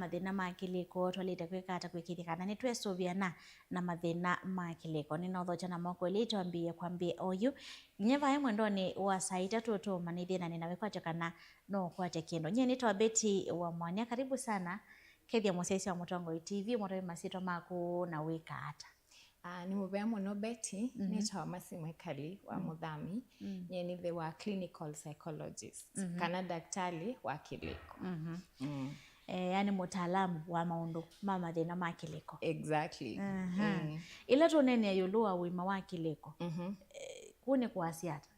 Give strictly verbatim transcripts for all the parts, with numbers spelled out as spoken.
mathĩna ma kĩlĩko, twaĩlĩte kwĩka ata kũĩkĩĩthya kana nĩtwesũvĩana na mathĩna ma kĩlĩko? Nĩnothokya na moko elĩ, twambĩĩe kwambĩĩa oyu. Nginya vaya mwendonĩ wa saa itatũ tũũmanyĩthye na nĩna wĩkwatyo kana no ũkwate kĩndũ. Nyie nĩtawa Betty wa Mwania, karibu sana. Kethya mũsyaĩĩsya wa Mũtongoi T V, ũmũtavye masyĩtwa maku na wĩkaa ata? Ah, nĩ mũvea mũno Betty. Mhm. Nĩtawa Mercy Mwikali wa Mhm. Mũthami. Mm. Nyie nĩthĩwa clinical psychologist, Mhm. kana daktari wa kĩlĩko. Mhm. Mm. Eh, yani mũtaalamu wa maũndũ ma mathĩna ma kĩlĩko. Exactly. Aha. Mm. Ĩla tũneenea ĩũlũ wa ũima wa kĩlĩko, Mhm. eh, kũu nĩ kwasya ata?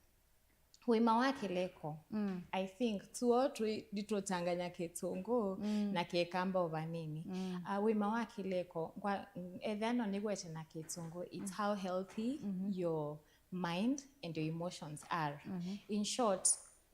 Ũima wa kĩlĩko. Mm. I think tuo twi nditũtanganya kĩtũngũ Mm. na kĩkamba o vanini. Mm. Ah, ũima wa kĩlĩko, ngwa, ethĩa no nĩw'ete na kĩtũngũ, it's Mhm. how healthy Mhm. your mind and your emotions are. Mhm. In short,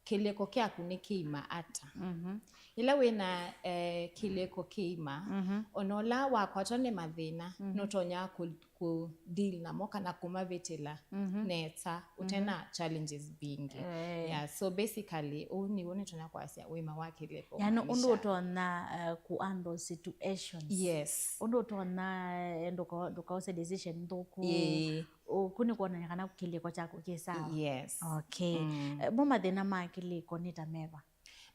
kĩlĩko kyaku nĩ kĩima ata? Mhm. Ĩla wĩna, eh, kĩlĩko kĩima, Mhm. ona ũla wakwatwa nĩ mathĩna, Mhm. nũtonya kũ, kũ deal namo kana kũmavĩtĩla Mhm. nesa, ũtena Mhm. challenges mbingĩ. Eh. Yeah, so basically, ũu nĩw'o nĩtonya kwasya ũima wa kĩlĩko. Yani, ũndũ ũmaanisha ũtonya, eh, kũ handle situations. Yes. Ũndũ ũtonya, eh, ndũka-, ndũkaose decision nthũku. Ĩĩ. Ũku nĩ kwonany'a kana kĩlĩko kyaku kĩ sawa. Yes. Okay. Mm. Eh, mo mathĩna ma kĩlĩko nĩ ta meva?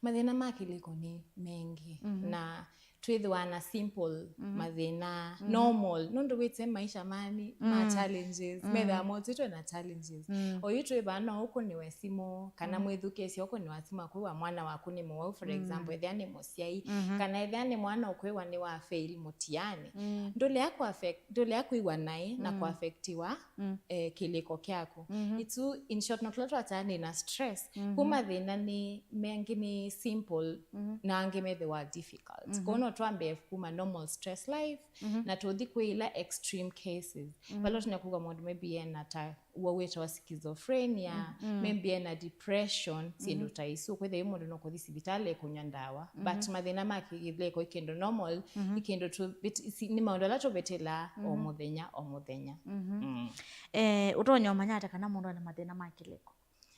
Mathĩna ma kĩlĩko nĩ mengĩ. Mhm. Na twĩthĩwa na simple Mhm. mathĩna, Mhm. normal. Nũndũ wĩte maisha mani, ma Mm. challenges. Mm. Methĩwa mothe twĩ na challenges. Mm. Oyu twĩ vaa no ũkũnĩwe simũ, kana Mm. mwĩthukĩĩsya ũkũnĩwa simũ akwĩwa mwana waku nĩ mũwau, for Mm. example, ethĩa nĩ mũsyai, Mhm. kana ethĩa nĩ mwana ũkwĩwa nĩ wa fail mũtiani. Mm. Ndũlea kũ affect-, ndũlea kwĩw'a naĩ na Mm. kũ affectiwa Mm. eh, kĩlĩko kyaku. Mhm. It's, in short, no tũla twataanĩ na stress. Mhm. Kuma thĩna nĩ mengĩ nĩ simple Mhm. na angĩ methĩwa difficult. Mhm. Kono twambe kuma normal stress life Mhm. na tũthi kwĩ ila extreme cases. Mhm. Vala tũnya kuga mũndũ maybe ena ta ũwau wĩtawa schizophrenia, Mm, mm. maybe ena depression, syĩndũ Mm-hmm. ta isu. Kwĩthĩa yu mũndũ no kũthi sivitalĩ kũnywa ndawa, Mhm. but mathĩna ma kĩlĩko i kĩndũ normal, Mhm. i kĩndũ tũ-, bit-, si-, nĩ maũndũ ala tũvĩtĩlaa o Mhm. mũthenya, o mũthenya. Mhm. Mm. Eh, ũtonya ũmanya ata kana mũndũ ena mathĩna ma kĩlĩko?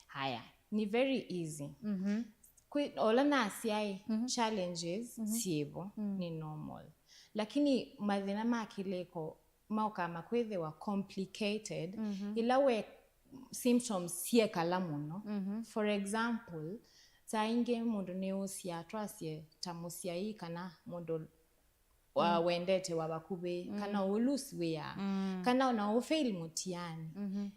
Haya, ni very easy. Mhm. Kwĩ, ola nasyaĩ, Mhm. challenges Mhm. syĩvo, Mm. ni normal. Lakini mathĩna ma kĩlĩko maũkaa makwĩthĩwa complicated, Mhm. ĩla we symptoms syekala mũno. Mhm. For example, saa ingĩ mũndũ nĩũsya, twasye ta mũsyai kana mũndũ wa Mm. wendete wa vakuvĩ, Mm. kana ũlose wĩa, Mm. kana ona ũfail mũtiani. Mhm.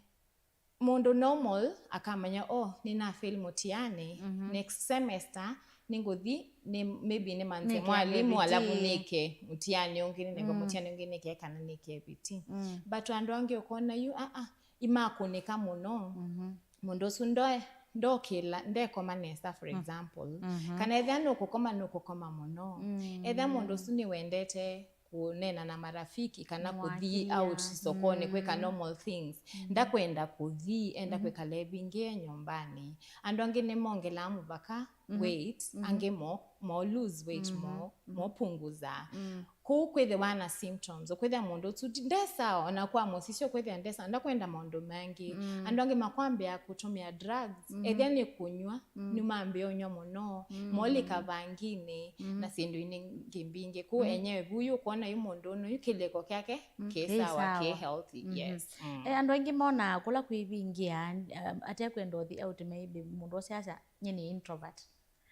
Mũndũ normal akamanya, "Oh, nĩna fail mũtiani, Mhm. next semester nĩngũthi, nĩ, maybe nĩmanthe Nĩkĩe mwalimũ, alavu bidii. Nĩke mũtiani ũngĩ, nĩnenge Mm. mũtiani ũngĩ nĩke kana nĩke bidii." Mm. But andũ angĩ ũkona yu, ah, ah, imakũnĩka mũno. Mhm. Mũndũ ũsu ndoe, ndokĩla, ndekoma nesa, for Mm. example. Mhm. Kana ethĩa nũkũkoma, nũkũkoma mũno. Mm. Ethĩa mũndũ ũsu nĩwendete kũneena na marafiki kana kũthi Nĩwakĩlya. out sokonĩ kwĩka Mm. normal things. Mm. Ndakwenda kũthi, enda Mhm. kwĩkala evingie nyũmbanĩ. Andũ angĩ nĩmongelaa mũvaka Mhm. weight, Mhm. angĩ mo, mo lose weight, Mhm. mo, Mhm. mo punguza. Mm. Kũu kwĩthĩwa na symptoms, ũkwĩthĩa mũndũ ũsu ti, nde sawa, ona kwa mũsisyo kwĩthĩa nde sawa, ndakwenda maũndũ mangĩ. Mm. Andũ angĩ makwambĩa kũtũmĩa drugs, Mhm. ethĩa nĩ kũnywa, Mm. nĩmambĩa ũnywa mũno, Mm. molika vanginĩ, Mm. na syĩndũ ingĩ mbingĩ. Kũu Mm. enyewe vu yu ũkwona yu mũndũ ũnũ yu kĩlĩko kyake Mm, kĩ kĩ sawa, sawa. Kĩ healthy, Mhm. yes. Mm. Eh, andũ aingĩ monaa kũla kwĩvingĩa, um, atekwenda ũthi out, maybe mũndũ ũsyaasya, "Nyie nĩ introvert."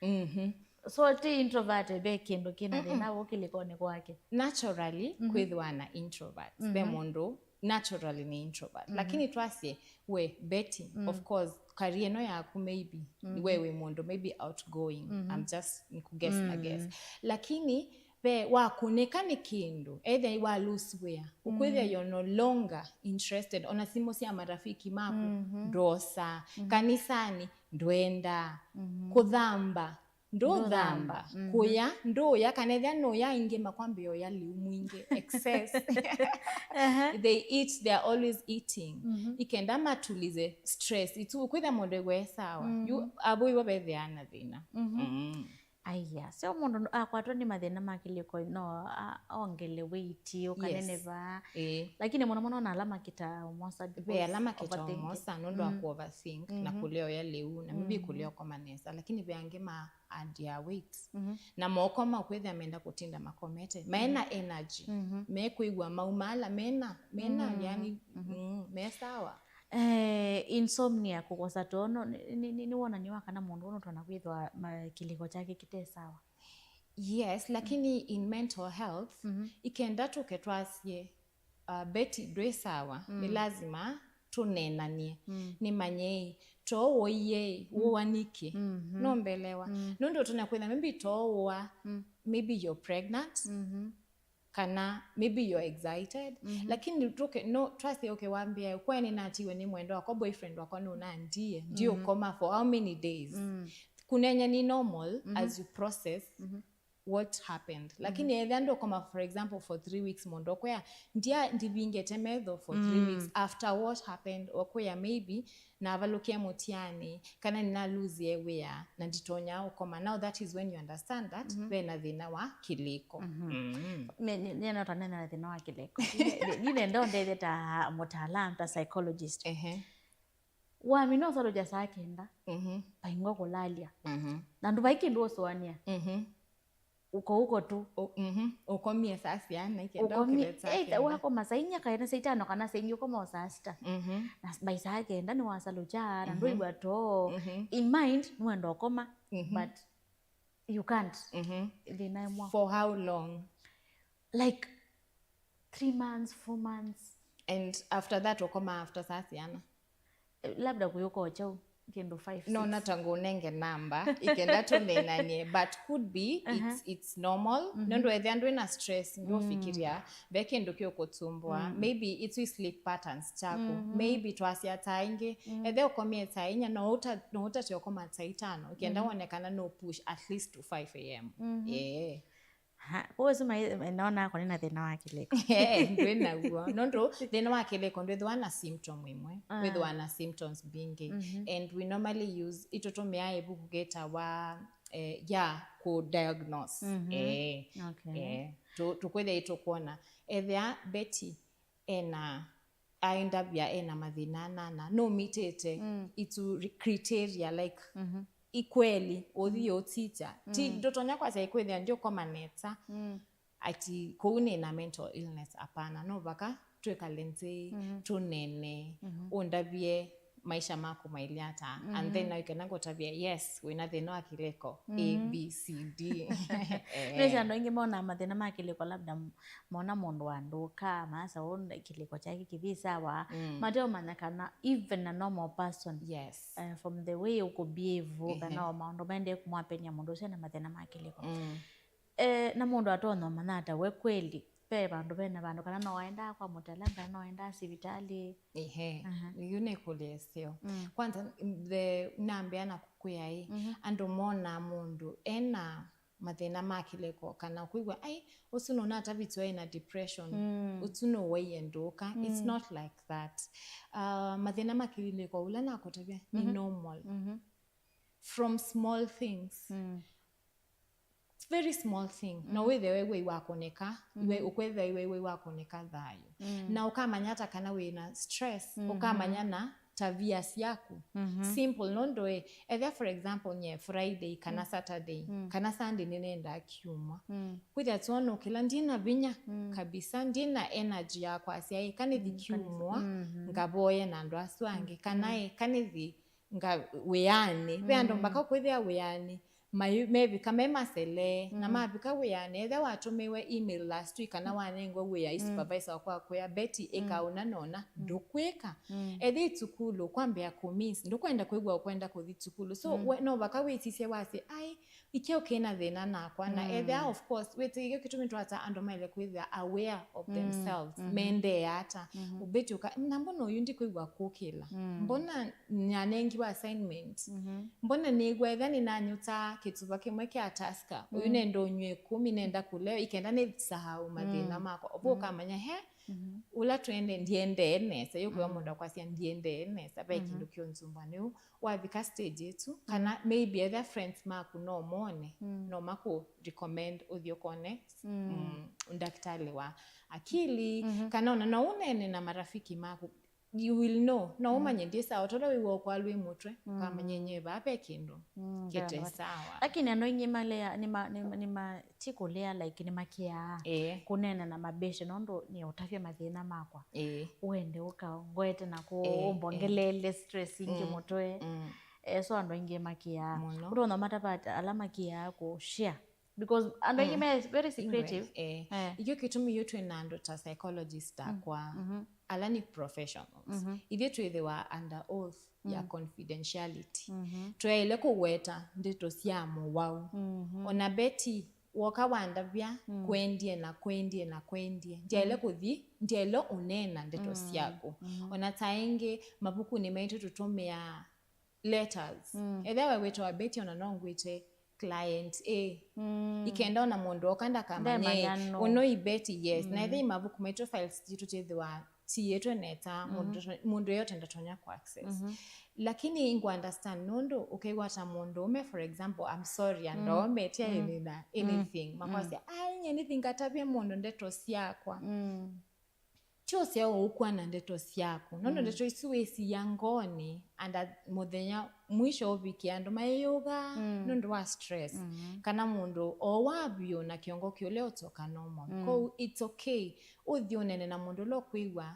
Mhm. So, ti introvert ve kĩndũ kĩna Mm-mm. thĩna wũ kĩlĩkonĩ kwake. Naturally, Mhm. kwĩthĩwa na introverts. Ve Mhm. mũndũ naturally nĩ introvert. Mhm. Lakini twasye, we, Betty, Mm. of course, career ĩno yaku maybe, Mm. we wĩ mũndũ maybe outgoing. Mhm. I'm just nĩkũ guess na Mm. guess. Lakini ve wakũnĩka nĩ kĩndũ, either wa lose wĩa, Mm. ũkwĩthĩa you're no longer interested, ona simũ sya marafiki maku, Mhm. ndosa, Mhm. kanisani, ndwenda, Mhm. kũthamba, ndũthamba, Ndũthamba. Mhm. kũya, ndũya, kana ethĩa nũya, ingĩ makwambĩa ũya lĩu mwingĩ, excess. Aha. They eat, they are always eating. Mhm. Ikenda matulize stress. Itu, kwĩthĩa mũndũ ĩgwe sawa. Mhm. Yu, avo ivo vethĩaa na thĩna. Mhm. Mm. Aya, so mũndũ akwatwa nĩ mathĩna ma kĩlĩko no a- ongele weight, ũkaneneva. Ĩĩ. Lakini mũno mũno na ala makĩtaa ũmosa because Ve ala makĩtaa overthinking. Ũmosa nũndũ wa ku overthink na kũlea ũya lĩu na maybe kũlea ũkoma nesa, lakini ve angĩ ma add ya weight. Na mokoma kwĩthĩa menda kũtinda makomete, mena energy, mekwĩw'a maumaala mena mena yani mm, me sawa. Eh, insomnia, kũkosa too, no nĩ- nĩ- nĩ- nĩ wonany'o wa kana mũndũ ũnũtona kwĩthwa ma- kĩlĩko kyake kĩte sawa. Yes, lakini in mental health ikenda tũke twasye uh, Betty ndwĩ sawa, nĩ lazima tũneenanie. Nĩmanyei too woiei wũwa nĩkĩ. No mbelewa nũndũ ũtonya kwĩtha maybe too wũwa, maybe you're pregnant, kana maybe you're excited. Lakini tuke, no, twasye okay, wambĩa kwani natiwe nĩ mwendo wakwa, boyfriend wakwa nũnandie ndiũkoma for how many days. Kunenya ni normal as you process what happened, lakini ethĩa ndũkoma for example for three weeks, mũndũ ũkwĩa ndia ndivingĩte metho for three weeks after what happened, ũkwĩa maybe navalũkie mũtiani kana nĩnaluzie wĩa na nditonya ũkoma. Now that is when you understand that vena thĩna wa kĩlĩko. Nĩnota nena thĩna wa kĩlĩko. Nĩnenda ũndethye ta mũtaalamu, ta psychologist. Ehe. Wamina ũsalũkya saa kenda, Mhm. vaingwa kũlalya. Mhm. Na ndũvai kĩndũ ũsũanĩa. Mhm. Uko uko tu. O- mhm. Ũkomie saa siana ikenda Ũkomie, ũkĩle saa either kenda. Wakoma saa inya kana saa itano kana saa ingĩ ũkoma saa sita. Mhm. Na by saa kenda nĩwasalũkya na ndũiw'a too. In mind nĩwenda ũkoma, but you can't. Mhm. Thĩna ĩmwe. For how long? Like three months, four months. And after that ũkoma after saa siana? Eh, labda kũyũka o kyau kĩndũ five, No six. Nata ngũnenge namba ikenda tũnenanie, but could be it's, it's normal. Nũndũ ethĩa ndwĩ na stress, ndũfikiria ve kĩndũ kĩũkũtumbwa. Maybe it's your sleep patterns chako. Maybe twasya ta ingĩ ethĩa ũkomie ta inya, no ũta no ũtate ũkoma ta itano ikenda wonekana no push at least to five a.m. Yeah. Ha, ũsu mai naona ako nĩna thĩna wa kĩlĩko. Eh, ndwĩ naw'o. Nũndũ thĩna wa kĩlĩko ndwĩthĩwa na symptom ĩmwe, wĩthĩwa na symptoms mbingĩ. And we normally use, itũtũmĩaa ĩvuku kĩtawa eh, ya kũ diagnose. Eh, Okay. Eh, tũ- tũkwĩthĩa ĩtũkwona ethĩa Betty ena aendavya ena mathĩna anana, nũmitĩte itu criteria, like ikweli ũthi ũtita ti ndũtonya kwasya ikwĩthĩa ndiũkoma nesa ati kũu nĩ na mental illness. Apana, no vaka twĩkale nthĩ tũnene, ũndavye maisha maku mailye ata, and then naikena ngũtavya yes wĩna thĩna wa kĩlĩko abcd. Nĩsĩ andũ aingĩ monaa mathĩna ma kĩlĩko, labda m- mona mũndũ wandũka, maasa ũũ kĩlĩko kyake kĩthi sawa. Mateũmanya kana even a normal person, Yes. Eh, from the way ũkũbehave kana o maũndũ maendee kũmwapenia mũndũ ũcio na mathĩna ma kĩlĩko. Eh, na mũndũ atonya ũmanya ata we kweli ve vandũ vena vandũ, kana no waendaa kwa mũtaalamu kana no waendaa sivitalĩ. Ehe. Yu nĩkũlya ĩseo. Kwanza the nambĩa na kũkwĩa ĩ, andũ monaa mũndũ ena mathĩna ma kĩlĩko kana kwĩw'a ai ũsu nũnatavĩtwe ena depression, ũsu nũwaie ndũka. It's not like that. Uh, mathĩna ma kĩlĩko ũla nakũtavya nĩ normal. From small things. It's very small thing. No wĩthĩwe wĩ wa kũnĩka, iwe ũkwĩthĩa iwe wĩ wa kũnĩka thayũ. Na ũkamanya ata kana wĩ na stress, ũkamanya na tavia syaku. Simple, nũndũ ĩ, ethĩa for example nye Friday kana Saturday kana Sunday nĩnendaa kiumwa. Kwĩthĩa twono kĩla ndina vinya kabisa, ndina energy ya kwasya ĩ, kanĩthi kiumwa ngavoye na andũ asu angĩ, kana ĩ, kanĩthi nga wĩanĩ. Ve andũ mpaka kwĩthĩa wĩanĩ mai- mevika me maselee na mavika wĩanĩ, ethĩa watũmĩwe email last week kana wanengwe wĩa ĩ supervisor wakwa akwĩa Betty ĩka ũna na ũna, ndũkwĩka. Ethĩa ĩ sukulu kwambĩa kũmiss, ndũkwenda kwĩw'a ũkwenda kũthi sukulu, so we, no vaka wĩsisye wasye ai ikeo kĩna thĩna nakwa. Na ethĩa of course wĩtĩkĩo kĩtumi twata andũ maĩle kwĩthĩa aware of themselves, mendee ata. Ũbĩti ũka na mbona ũyu ndikwĩw'a kũkĩla, mbona nyanengiwa assignment, mbona nĩw'a ethĩa nĩnanyuta kĩtuva kĩmwe kya Tusker, ũyu nenda ũnywe ĩkũmi, nenda kũleo ikenda nĩsahau mathĩna makwa. Ũvu ũkamanya he Ũla twende ndiendee nesa, yũkwĩwa mũndũ akwasya ndiendee nesa, ve kĩndũ kĩũnzumba nĩu wavika stage ĩtu, kana maybe etha friends maku no mone, no makũ recommend ũthi ũkone mm, ndakĩtalĩ wa akili, kana ona no ũnene na marafiki maku, you will know, no ũmanye ndĩ sawa, tola wĩw'a ũkwalwĩ mũtwe, ũkamanya nye vaa ve kĩndũ kĩte sawa. Lakini andũ aingĩ malea nĩma nĩma nĩma ti kũlea, like, nĩmakĩaa Ĩĩ. kũneena na mabeshe, nũndũ nĩ ũtavya mathĩna makwa. Ĩĩ. Ũende ũkaongoete na kũũ Ĩĩ, ũmbongeleele stress ingĩ Mm, mũtwe. mm. Eh, so andũ aingĩ makĩaa. Mũno. Ũtonya matavata ala makĩaa kũ share. Because andũ aingĩ Mm. me very Ingwe, secretive. eh. Eh. Ikyo kĩtumi yu twĩ na andũ ta psychologist akwa, Mhm. ala nĩ professionals. Mhm. Ithyĩ twĩthĩwa under oath ya Mm. confidentiality. Mhm. Twaĩle kũweta ndeto sya mũwau. Mhm. Ona Betty, woka wandavya, Mm. kwendie na kwendie na kwendie. Ndyaĩle Mm. kũthi, ndyaĩle ũneena ndeto Mm. syaku. Mhm. Ona ta ĩngĩ, mavukunĩ maitũ tũtũmĩaa letters. Mm. Ethĩwa wĩtawa Betty, ona no ngwĩte client A. Mm. Ikenda ona mũndũ oka ndakamanye Ndemanya no. ũno i Betty, yes. Na Mhm. ethĩwa mavuku maitũ, files sitũ syĩthĩwa siyĩtwe neta, mũndũ Mhm. to- mũndũ yeyote ndatonya ku access. Mhm. Lakini ingu understand nũndũ ũkew'a ta mũndũ ũme, for example, I'm sorry, andũ Mm. aũme ti Mm. aĩmina Mm. anything. Mm. Makwasya, "Ai, nye nĩthi ngatavye mũndũ ndeto syakwa." Mm. Ti ũseo ũkwa na ndeto syaku. Nũndũ Mm. ndeto isu wĩsiya ngoonĩ, and at mũthenya mwisho ũvikĩa andũ mayĩyũga Mm. nũndũ wa stress. Mm. Kana mũndũ o wa vyũ na kĩongo kĩũle ũtoka normal. Mm. Kwoou it's okay. Ũthi ũnene na mũndũ ũla ũkwĩw'a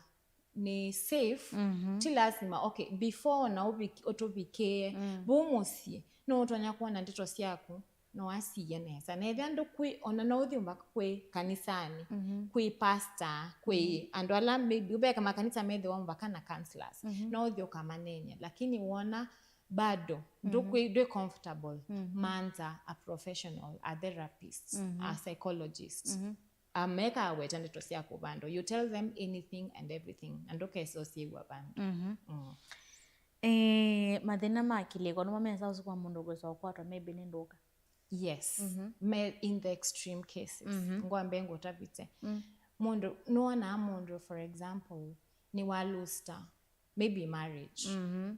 nĩ safe. Mhm. Ti lazima, okay, before na ũvik- ũtũvikĩe, Mm. vau mũsyĩ, no ũtonya kwona ndeto syaku, no asiye nesa. Na ethĩa ndũ kwĩ, ona no ũthi mbaka kwĩ kanisanĩ, Mhm. kwĩ pastor, kwĩ Mhm. andũ ala maybe, ũveka makanisa methĩwa mbaka na counselors. Mhm. No ũthi ũkamaneenye, lakini wona bado, Mhm. ndũkwĩ, ndwĩ comfortable, Mhm. manza a professional, a therapist, Mhm. a psychologist. Mhm. Ameka aweta ndeto syaku vandũ. You tell them anything and everything. Na ndũkese ũsyĩw'a vandũ. Mhm. Mm. Eh, mathĩna ma kĩlĩko nĩmo mesa ũsu kwa mũndũ kwĩsa ũkwatwa maybe nĩ ndũka. Yes. Mhm. Me in the extreme cases. Mhm. Ngwambe ngũtavite. Mm. Mũndũ, nĩwonaa mũndũ, for example, nĩ wa lose ta, maybe marriage. Mhm.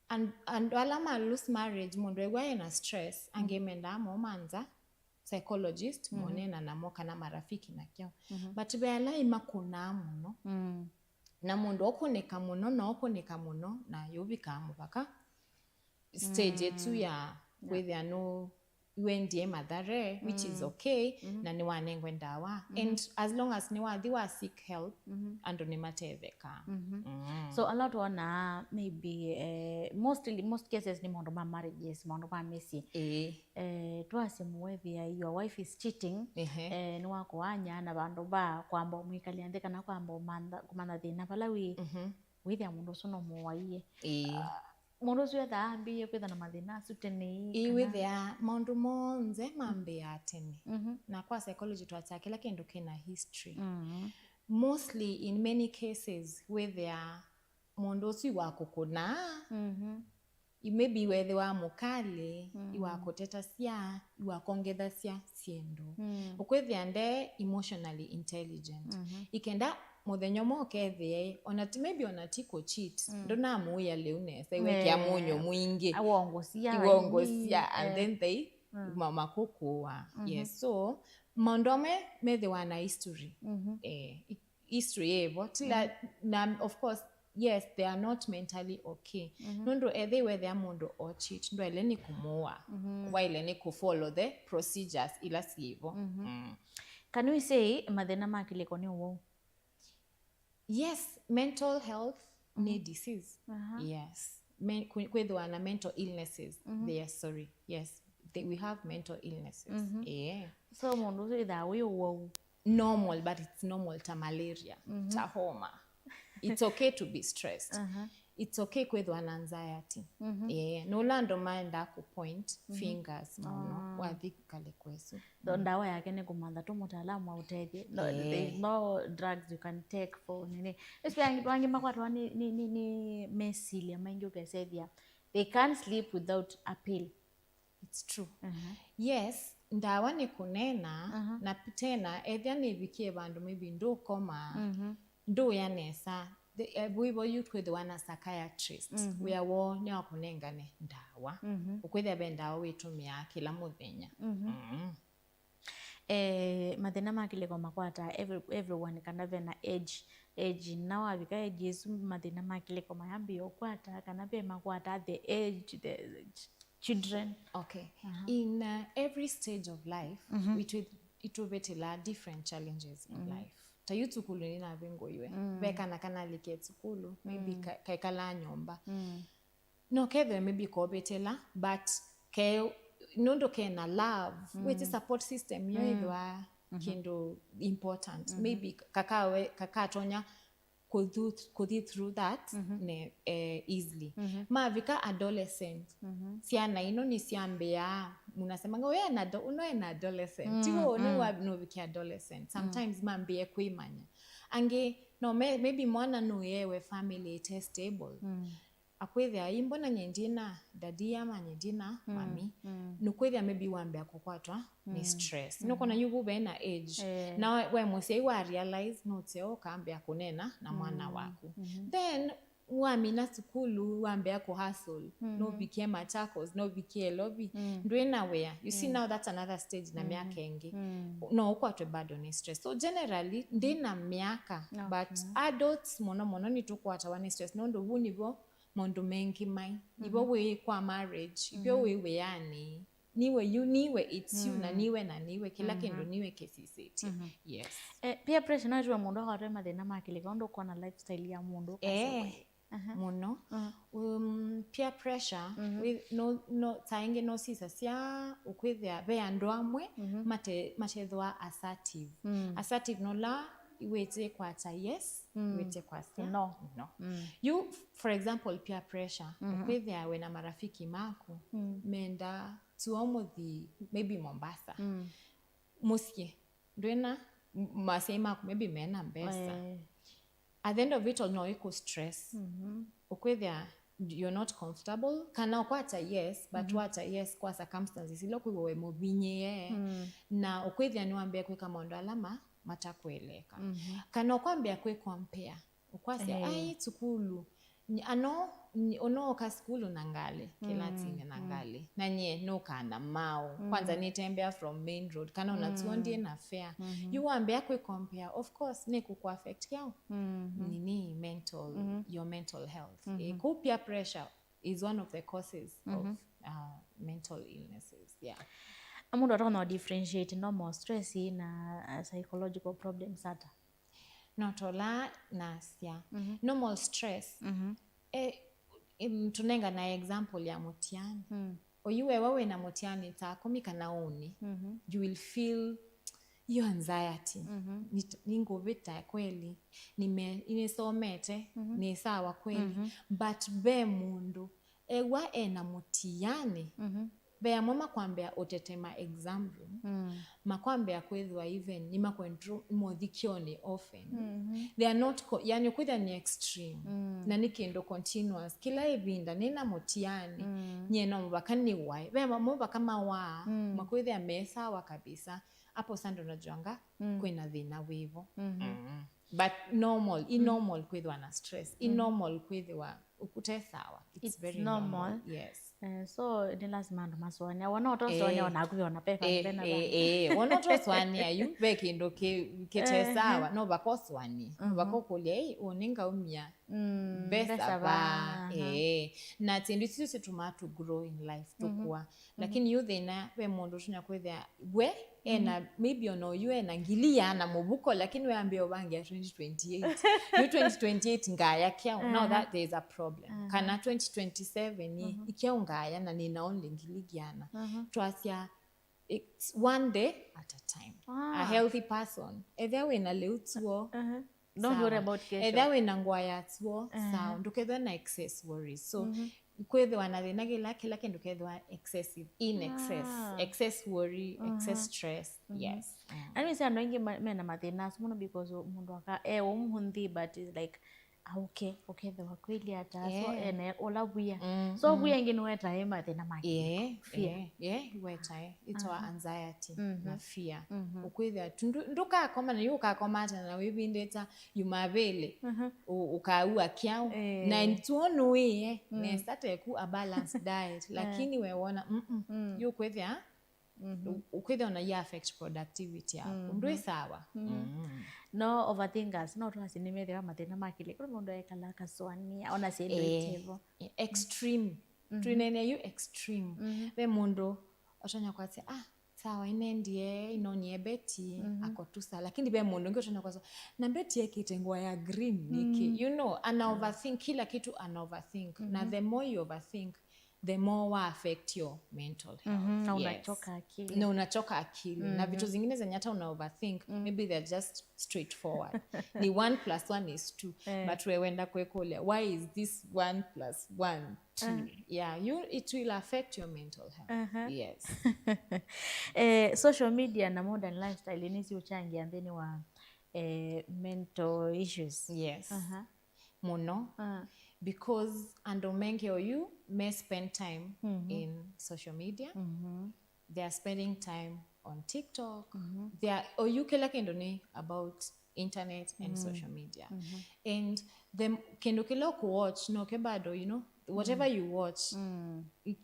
And, andũ ala ma lose marriage, mũndũ ew'a ena stress, angĩ mendaa momanza psychologist, Mm. monena namo kana marafiki nakyo. Mhm. But ve ala imakũnaa mũno. Mm. Na mũndũ ũkũnĩka mũno, na ũkũnĩka mũno, na yũvikaa mũvaka stage ĩtu Mm. ya Yeah. kwĩthĩa nũ wendie mathare, which is Mm. okay, Mhm. na nĩwanengwe ndawa. Mhm. And as long as nĩwathi wa seek help, Mhm. andũ nĩmatethekaa. Mhm. Mm. So, a lot wona maybe, eh, mostly, most cases nĩ maũndũ ma marriages, maũndũ ma mĩsyĩ. Ĩĩ. Eh, twasye mũwethĩa your wife is cheating, Ehe. eh, nĩwakũanya na vandũ va kwamba ũmwĩkalya nthĩ kana kwamba ũmantha, kũmantha thĩna vala wĩ, Mhm. wĩthĩa mũndũ ũsu no mũwaie. Ĩĩ. Ah, mũndũ ũsu ethaa ambĩĩe kwĩtha na mathĩna asu tene ĩ, Ĩĩ, kana wĩthĩa maũndũ monthe mambĩaa tene. Mhm. Na kwa psychology twasya kĩla kĩndũ kĩna history. Mhm. Mostly in many cases wĩthĩa mũndũ ũsu iwakũkũnaa, Mhm. i- maybe wethĩwa mũkalĩ, Mm. iwakũtetasya, iwakongethasya syĩndũ. Mm. Ũkwĩthĩa nde emotionally intelligent. Mhm. Ikenda mũthenya ũmwe ũkethĩe, ona ti, maybe ona ti kũcheat, Mm. ndũnamũĩa lĩu nesa, iwekĩa Yeah. mũnyũ mwingĩ. Awongosya, Iwongosya, and eh. then they Mm. ma- makũkũa. Mhm. Yes, so maũndũ amwe methĩwa na history. Mhm. Eh, i- history yĩvo. Tila, Mm. na of course, yes, they are not mentally okay. Mhm. Nũndũ ethĩwa wethĩa mũndũ o cheat, ndwaĩle nĩ kũmũa. Mhm. Waĩle nĩ kũ follow the procedures ila syĩvo. Mhm. Mm. Can we say mathĩna ma kĩlĩko nĩ ũwau? Yes, mental health nĩ Mhm. disease. Aha. Yes. Men- kwĩ- kwĩthĩwa na mental illnesses. Mhm. They are, sorry. Yes. They, we have mental illnesses. Mhm. Yeah. So mũndũ ũsu ĩthaa wĩ ũwau? Normal, but it's normal ta malaria, Mhm. ta homa. It's okay to be stressed. Aha. It's okay kwĩthwa na anxiety. Mhm. Eh, nũla andũ maendaa kũ point Mhm. fingers mũno Ah. wathi kale kwesu. So, ndawa yake nĩ kũmantha tu mũtaalamu aũtethye. No, Eh. There's no drugs you can take for nini. Especially angĩ, angĩ makwatwa nĩ, nĩ, nĩ, nĩ mesilya maingĩ ũkesethia. They can't sleep without a pill. It's true. Mhm. Yes, Ndawa nĩ kũneena, mhm, na tena ethĩa nĩvikie vandũ maybe ndũkoma, mhm, ndũya nesa. The- eh, wĩvo yu kwĩthĩwa na psychiatrist, mhm, wĩa woo nĩ wa kũnengane ndawa. Mhm. Ũkwĩthĩa ve ndawa wĩtũmĩaa kĩla mũthenya. Mhm. Mm. Eh, mathĩna ma kĩlĩko makwataa every, everyone, kana vena age, age, na wavika age ĩsu mathĩna ma kĩlĩko mayambĩĩa ũkwata, kana ve makwataa the age, the ch- children? Okay. Aha. In uh, every stage of life, mhm, itũ- itũvĩtĩlaa different challenges in, mhm, life. Ta yu sukulu nĩnavingũiwe. Mm. Ve kana kanalikie sukulu, maybe, mm, ka- kaikalaa nyũmba. Mm. No kethĩwe maybe kovĩtĩla, but ke nũndũ kena love, mm, wĩtĩ support system yo, mm, ĩthwa, mhm, kĩndũ important. Mm-hmm. Maybe kakawe- kakatonya kũthu- kũthi through that, mhm, ne, eh, easily. Mhm. Mavika adolescent, mhm, syana ino nĩsyambĩaa, mũnasemanga, "Ũyũ ena ado- ũno ena adolescent." Mm, tiwo ũno, mm, wa- nũvikia adolescent. Mm. Sometimes mambĩe kwĩmanya. Angĩ, no, me- maybe mwana nũyewe family ĩte stable. Mm. Akwĩthĩa, "Ĩ, mbona nye ndina daddy ama nye ndina, mm, mami?" Mm. Nũkwĩthĩa maybe wambĩa kũkwatwa nĩ, mm, stress. Mm. Nũkona yu vu vena age. Eh. Na we- we mũsyai wa realize nũteo ũkambĩa kũneena na mwana, mm, waku. Mm-hmm. Then wamina sukulu, wambĩa kũhustle. Mm-hmm. Nũvikie Machakos, nũvikie Lovi. Mm. Ndwĩna wĩa. You see, mm, now that's another stage na, mm, myaka ĩngĩ. Mm. No ũkwatwe bado nĩ stress. So generally, ndina myaka, okay, but adults mũno mũno nĩtũkwatawa nĩ stress. Nũndũ vu nĩvo maũndũ mengĩ mai. Ivo, mhm, wĩ kwa marriage, ivo, mhm, wĩ wĩanĩ. Niwe yu, niwe, it's you, na, mhm, niwe na niwe, kĩla, mhm, kĩndũ niwe kĩsisĩtye. Mhm. Yes. Eh, peer pressure no ĩtũme mũndũ akwatwe mathĩna ma kĩlĩko, ũndũ ũkona lifestyle ya mũndũ. Eh, ũkasya, aha, mũno. Mhm. Um, peer pressure, mhm, wĩ- no, no, saa ingĩ no sisasya ũkwĩthĩa ve andũ amwe, mhm, mate- matethwa assertive. Mm. Assertive nola iwĩtĩ kwata yes, mm, iwĩtĩ kwasya no. No. Mm. You, for example, peer pressure, mhm, ũkwĩthĩa wĩna marafiki maku, mm, menda tuo mũthi maybe Mombasa. Mm. Mũsyĩ, ndwĩna m- masyai maku maybe mena mbesa. Eh. At the end of it all, no ĩkũ stress. Mhm. Ũkwĩthĩa you're not comfortable, kana ũkwata yes, but, mhm, wata yes kwa circumstances ila kwĩw'a we mũvinyĩe, mm, na ũkwĩthĩa nĩwambĩa kwĩka maũndũ ala ma- matakweleka. Mhm. Kana ũkwambĩa kwĩ compare, ũkwasya, eh, "Ai, sukulu, nyi- ano, nyi- ũnooka sukulu na ngalĩ, kĩlatinĩ na, mm, ngalĩ, na nyie nũkaa na maũ, kwanza, mm, nĩtembea from main road, kana ũnatuo, mm, ndie na fare." Mhm. Yu wambĩa kwĩ compare, of course, nĩkũkũ affect kyaũ? Mhm. Nini, mental, mhm, your mental health. Mhm. Eh, kũu peer pressure is one of the causes, mhm, of uh, mental illnesses. Yeah. Mũndũ atonya differentiate normal stress na, uh, psychological problems ata? No tola nasya. Mhm. Normal stress. Mhm. Eh, em, tũnengane example ya mũtiani. Mm. Oyu wewe wĩna mũtiani ta kũmi kana ũnĩ, mhm, you will feel hiyo anxiety. Mhm. Nit- nĩngũvĩta kweli, nime- nĩsomete, mhm, nĩ sawa kweli. Mhm. But ve mũndũ ew'a ena mũtiani, mhm, ve amwe makwambĩa ũtetema exam room, mm, makwambĩa kwĩthĩwa even nĩmakwendru mothikyonĩ often. Mhm. They are not co- yani kwĩthĩa nĩ extreme. Mm. Na nĩ kĩndũ continuous. Kĩla ĩvinda nĩna mũtiani, mm, nyie no mũvaka nĩwae. Ve amwe vaka mawaa, mm, makwĩthĩa me sawa kabisa. Hapo sasa ndo najuanga, mm, kwĩna thĩna wĩvo. Mhm. Mm. But normal, i, mm, normal kwĩthĩwa na stress. I, mm, normal kwĩthĩwa ũkũte sawa. It's, it's very normal. Normal. Yes. Eh, so nĩ lazima andũ masũanĩa. Wona ũtosũanĩa, eh, onaku ona peka, eh, pena, eh, eh, wona ũtosũanĩa yu ve kĩndũ kĩ- kĩte, eh, sawa, no vakosũanĩa. Mhm. Vakokũlya, "Ei, ũnĩ ngaumia, mm, mbesa, mbesa va, va, aha, eh." Na syĩndũ isu situmaa to grow in life, mhm, tũkũa. Mhm. Lakini yu thĩna ve mũndũ ũtonya kwĩthĩa we ena, mhm, maybe ona oyu ena ngili ĩana mũvuko, lakini we ambĩa ũvangia twenty twenty-eight. Yu twenty twenty-eight ngaya kyaũ. Now, aha, that there is a problem. Aha. Kana twenty twenty-seven, mhm, ikyaũ ngaya na nĩna only ngili ĩana. Aha. Twasya, it's one day at a time. Ah. A healthy person. Ethĩa wĩna lĩu tuo. Aha. Don't worry about kesho. Ethĩa wĩna ngũa ya tuo, aha, sawa. Ndũkethwe na excess worries. So, mhm, kwĩthĩwa na thĩna kĩla, kĩla kĩndũ kethĩwa excessive, in excess, ah, excess worry, mhm, excess stress. Mhm. Yes. Mm. Ani wĩsĩ andũ aingĩ ma- mena mathĩna asu mũno because mũndũ aka- e ũmũnthĩ, but it's like aũke, ũkethĩwa kwĩlĩ ata so Yeah. ene ũla wia. Mm, So wia ĩngĩ nĩwetae mathĩna make. Yeah, Fear. Yeah, yeah, iwetae itawa anxiety na fear. Ũkwĩthĩa tu ndu- ndũkakoma na yu ũkakoma ata na wĩvindĩta Jumapili, ũ- ũkaua kyaũ. Eh. Na ntuo nũĩe nesa teku a balanced diet, lakini we wona mm-mm, yu ũkwĩthĩa ũ- ũkwĩthĩa ona ya affect productivity yaku. Ndwĩ sawa. Mm. No overthinkers, no twasi nĩmethĩwa mathĩna ma akili. Kũrĩ mũndũ ekala akasũanĩa ona syĩndũ Eh, itivo. Extreme. Twĩneenea yu extreme. Ve mũndũ ũtonya kwasya, ah, sawa, inendie inonie Betty akotusa, lakini ve mũndũ ũngĩ ũtonya kwasya, na Betty ekĩte ngũa ya green nĩkĩ? You know, ana overthink kila kitu, ana overthink. Na the more you overthink, the more wa affect your mental health. Mhm, na Yes. Unachoka akili. Na unachoka akili. Na vitu zingine zenye hata una overthink, maybe they're just straightforward. Ni one plus one is two. But we wenda kwĩkũlya, why is this one plus one two? Yeah, you, it will affect your mental health. Yes. Eh, social media na modern lifestyle nĩsiũchangia nthĩnĩ wa eh, mental issues. Yes. Aha. Mũno. Ah. Because andũ mengĩ oyu me spend time in social media. They are spending time on TikTok. They are, oyu kĩla kĩndũ nĩ about internet and social media. And the kĩndũ kĩla ũkũwatch noke bado, you know, whatever you watch, i-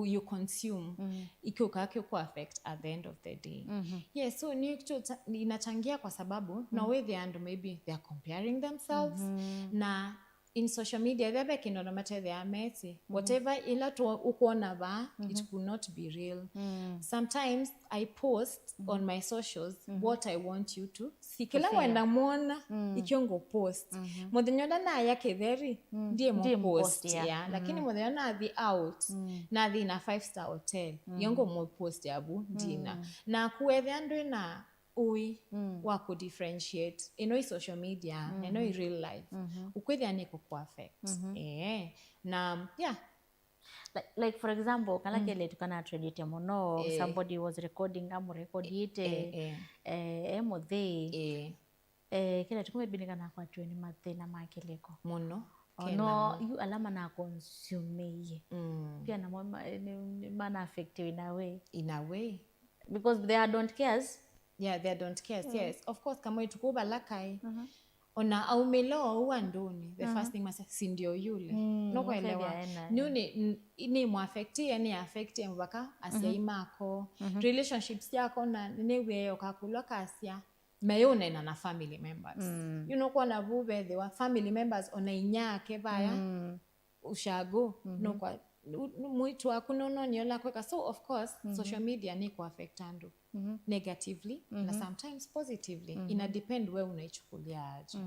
you consume, ikiuka kiku affect at the end of the day. Yeah, so nĩ kĩtu cha- inachangia kwa sababu no wĩthĩa andũ maybe they are comparing themselves na in social media, ethĩa ve kĩndũ andũ matethĩaa mesi, whatever ila tu ũkwona vaa, it could not be real. Sometimes I post on my socials what I want you to see. Kĩla wenda mwona, ikyo ngũ post. Mũthenya ũla naya kĩtheri, ndiĩ Ndiĩ mũ post mũ-post, yeah. Yeah. Lakini mũthenya ũla nathi out, nathi na five star hotel, yo ngũ mũ post avu dinner. Na kuethĩa ndwĩ na ũĩ wa kũ differentiate ĩno i social media na ĩno i real life, ũkwĩthĩa nĩ kũkũ affect. Eh, na yeah. Like, like for example, kala kelĩtu kana trendĩte mũno, somebody was recording, amũrekodĩte Eh, eh. eh, e mũthĩi. Eh, Eh, kelĩtu kũmebindĩka nakwatiwe nĩ mathĩna ma kĩlĩko. Mũno. Ono yu ala manakonsumeie Mm. pia namo ma- nĩ- nĩ- mana affectiwe in a way, In a way. Because they are don't cares. Yeah, they don't care. Yes, of course, kama ituku vala kai. Ona aumĩle ou andũnĩ, the first thing masa, si ndio yule. Mm, Nokwelewa. Ũkethĩa ena- Nyu ni ni mwaffectie, ni affectie mpaka asyai mako. Relationships yako na nĩw'e ũkakulwa kasya. Mayũnena na family members. You know, kwona vu vethĩwa family members ona inyake vaya ushago no kwa u- u- mwĩtu waku nononiola kweka. So of course social media nĩ kũ affect andũ negatively na sometimes positively. Ina depend we unaichukuliaje.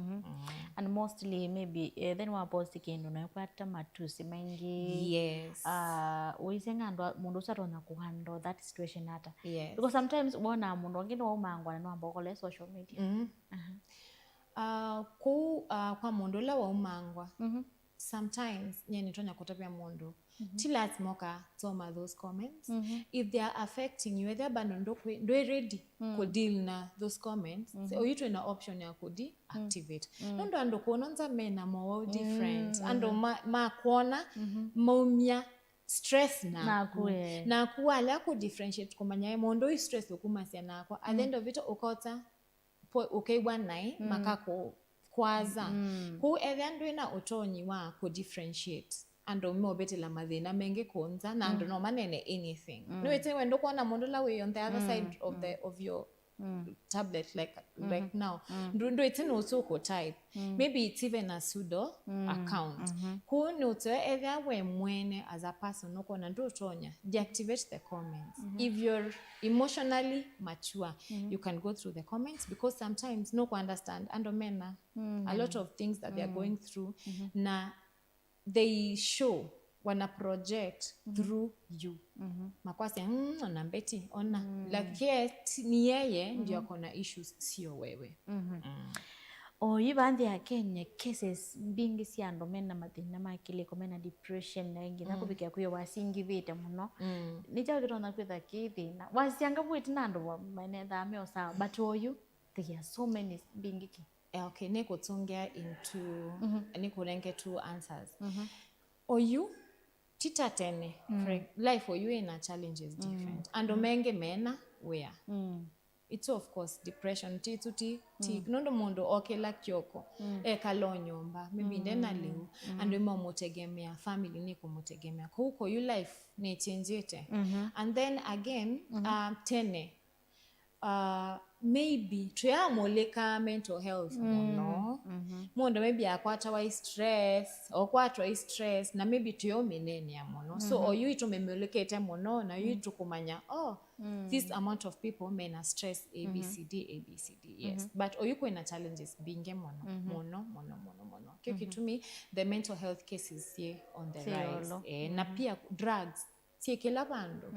And mostly maybe eh, then waposti kĩndũ nakwata matusi maingĩ. Yes. Ah, ũiseng'a andũ a- mũndũ ũsu atonya kũhandle that situation ata? Yes. Because sometimes wona mũndũ ũngĩ nĩwaumangwa na nĩwamba ũkole social media. Mm. Uh, kũu uh, kwa mũndũ ũla waumangwa, sometimes nye nĩtonya kũtavya mũndũ ti lazima ũkasoma those comments. If they are affecting you, ethĩa bado ndũkwĩ- ndwĩ ready kũdeal na those comments, so oyu twĩ na option ya kũdeactivate. Nũndũ andũ kũnonza mena mowau different, andũ ma- makwona maumya stress naku. Naku, eh. Naku walea kũ differentiate kũmanya ĩ mũndũ ũyu stress ũkumasya nakwa, at the end of it ũkota po- ũkew'a naĩ makakũkwaza. Kũu ethĩa ndwĩ na ũtonyi wa kũ differentiate andũ meũvĩtĩla mathĩna mengĩ kũnza na andũ no manene anything. Nĩwĩtĩ we ndũkwona mũndũ ũla wĩ on the other side of the of your tablet like right now. Ndũ- ndwĩtĩ nũsũ kũ type. Maybe it's even a pseudo account. Kũu nũtwe ethĩa we mwene as a person ũkwona ndũtonya, deactivate the comments. If you're emotionally mature, you can go through the comments because sometimes no ku understand andũ mena a lot of things that they are going through na they show wana project through you. Makwasya, mm, ona Betty, ona like, yes, ni yeye ndio akona issues, sio wewe. O yu vaa nthĩ ya Kenya, cases mbingĩ sya andũ mena mathĩna ma kĩlĩko, mena depression na ĩngĩ na kũvikĩa kwĩwa singĩvĩte mũno. Nĩ kyaũ kĩtonya kwĩtha kĩ thĩna? Wasianga vwĩti na andũ wa- menethaa me o sawa, but oyu there are so many mbingĩ kĩ Eh, okay, nĩkũtũngĩa into, nĩkũnenge two answers. Oyu ti ta tene. Life oyu ĩna challenges different. Andũ mengĩ mena wĩa. It's, of course, depression. Ti tu ti ti nũndũ mũndũ okĩla kyoko, ekala o nyũmba, maybe ndena lĩu. Andũ mamũtegemea, family nĩkũmũtegemea. Kũu koyu life nĩchenjĩte. And then again, uh, tene, uh, maybe tũyamũlĩka mental health mũno. Mũndũ maybe akwatawa i stress, okwatwa i stress, na maybe tũyũmĩneenea mũno. So oyu itũmĩmũlĩkĩte mũno, na yu itũkũmanya, oh, this amount of people mena stress A B C D, A B C D, yes. But oyu kwĩna challenges mbingĩ mũno, mũno, mũno, mũno, mũno. Kĩu kĩtumi the mental health cases syĩ on the rise. Eh, na pia drugs syĩ kĩla vandũ.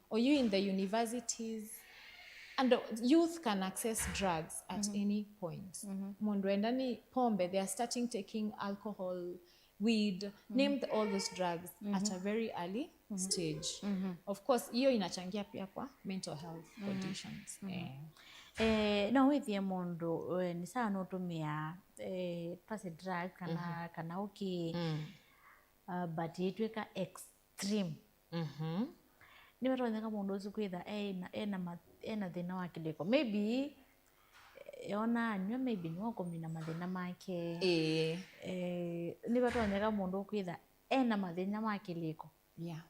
Oyu in the universities, and youth can access drugs at any point. Mũndũ enda nĩ pombe, they are starting taking alcohol, weed, name the, all those drugs at a very early stage. Of course, hiyo inachangia pia kwa mental health conditions. Eh. Eh, no wĩthie mũndũ, eh, nĩ sawa nũtũmĩa, eh, twasye drug kana, kana ũkĩ, uh, but ĩtwĩka extreme. Nĩvatonyeka mũndũ ũsu kwĩtha ena, ena, ma- ena thĩna wa kĩlĩko. Maybe, eh, ona anywa, maybe nĩwakũmina mathĩna make. Ĩĩ. Eh, nĩvatonyeka mũndũ kwĩtha ena mathĩna ma kĩlĩko. Yeah.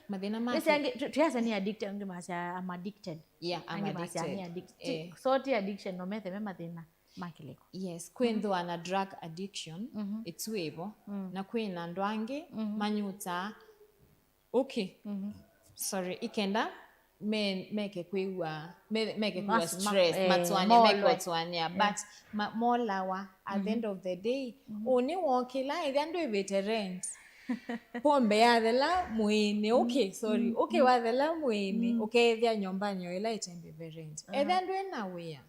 Mathĩna make. Nĩsya angĩ, tu- tuyasya nĩ addicted, angĩ masya, "I'm addicted." Yeah, I'm addicted. Angĩ masya, "Nĩ addict-" ti- Eh. So ti addiction, no methe me mathĩna ma kĩlĩko. Yes, kwĩnthĩwa na drug addiction, ĩsu ĩvo. Na kwĩna andũ angĩ manyutaa, okay. Sorry, ikenda me- meke kwĩw'a, me- meke kwĩw'a stress, eh, matũanĩa, meke ũtũanĩa, but ma- molawa at the end of the day. Ũnĩ wokĩla, ethĩa ndwĩvĩte rent. Pombe yathela mwĩĩnĩ, okay, sorry, okay, wathela mwĩĩnĩ, ũkethĩa nyũmbanĩ o ĩla ĩtembĩve rent. Ethĩa ndwĩna wĩa.